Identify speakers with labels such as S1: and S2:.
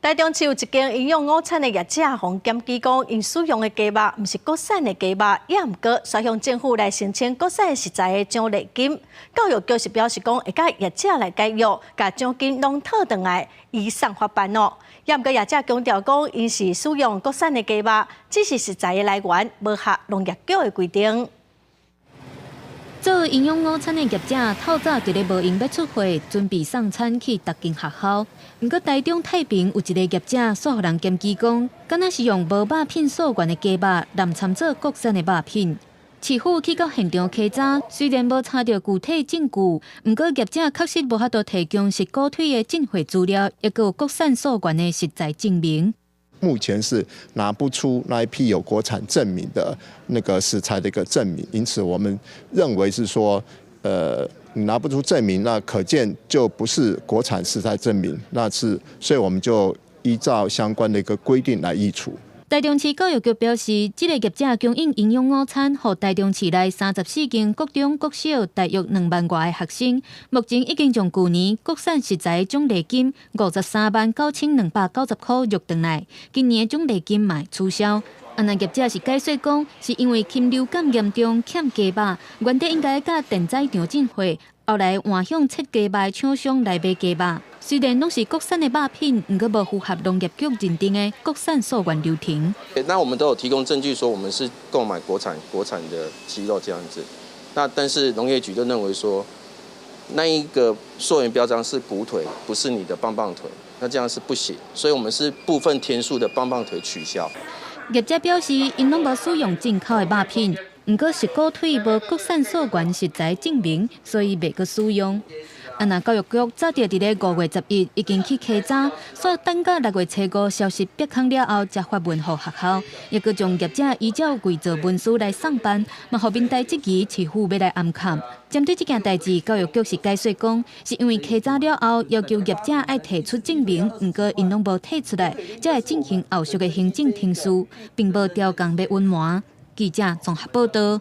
S1: 台中市有一間營養午餐的業者，予檢舉講，𪜶使用的雞肉毋是國產的雞肉，也毋過煞向政府來申請國產食材的獎勵金。教育局是表示講，會佮業者來解約，共獎金攏討轉來，移送法辦哦。也毋過業者強調講，𪜶是使用國產的雞肉，只是食材的來源無合農業局的規定。
S2: 做營養午餐的業者，透早佇咧無閒欲出貨，準備送餐去逐間學校。毋過台中太平有一个業者，煞予人檢舉講，敢若是用無肉品溯源的雞肉，濫摻做國產的肉品。市府去到現場稽查，雖然無查著具體證據，毋過業者確實無法度提供是狗腿的進貨資料，抑閣有國產溯源的食材證明。
S3: 目前是拿不出那一批有國產證明的那個食材的一個證明，因此我們認為是說，你拿不出證明，那可見就不是國產食材證明，那是，所以我們就依照相關的一個規定來議處。
S2: 台中市教育局表示，這個業者供應營養午餐，予台中市內34間國中、國小，大約2萬外个學生。目前已經將舊年國產食材獎勵金53萬9290塊約轉來，今年獎勵金嘛取消。啊，若業者是解說講，是因為禽流感嚴重，欠雞肉，原底應該佮電宰場進貨，後來換向切雞肉的廠商來買雞肉。雖然攏是國產的肉品，毋過無符合農業局認定的國產溯源流程。
S4: 那我們都有提供證據，說我們是購買國產的雞肉這樣子。那但是農業局就認為說，那一個溯源標章是骨腿，不是你的棒棒腿，那這樣是不行。所以我們是部分天數的棒棒腿取消。
S2: 業者表示，𪜶攏無使用進口的肉品，毋過是狗腿無國產溯源食材證明，所以袂閣使用。啊！若教育局早佇咧5月11已經去稽查，煞等到6月初5消息煏空了後，才發文予學校，抑閣將業者依照偽造文書來送辦，嘛予民代質疑市府欲來掩崁。針對這件代誌，教育局是解說講，是因為稽查了後要求業者愛提出證明，毋過𪜶攏無提出來，才會進行後續的行政程序，並無調工欲隱瞞。記者綜合報道。